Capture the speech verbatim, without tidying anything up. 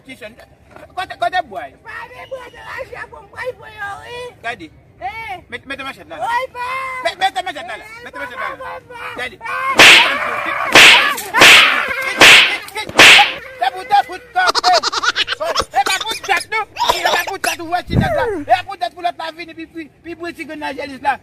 Kison. Kote, kote bwa yo? Pa de bwa de raje a pou m pran pou yo, wi. Gade. Eh. Met, mete manchèt la. Oy, pa. Met, mete manchèt la, la. Mete manchèt la, la. Gade. Se pou te fout kanpe. E pa pou dat, non. E pa pou dat ou wè ti nèg la. E pa pou dat pou lòt la vini, pi, pi, pi bri ti grenn nan jelis la.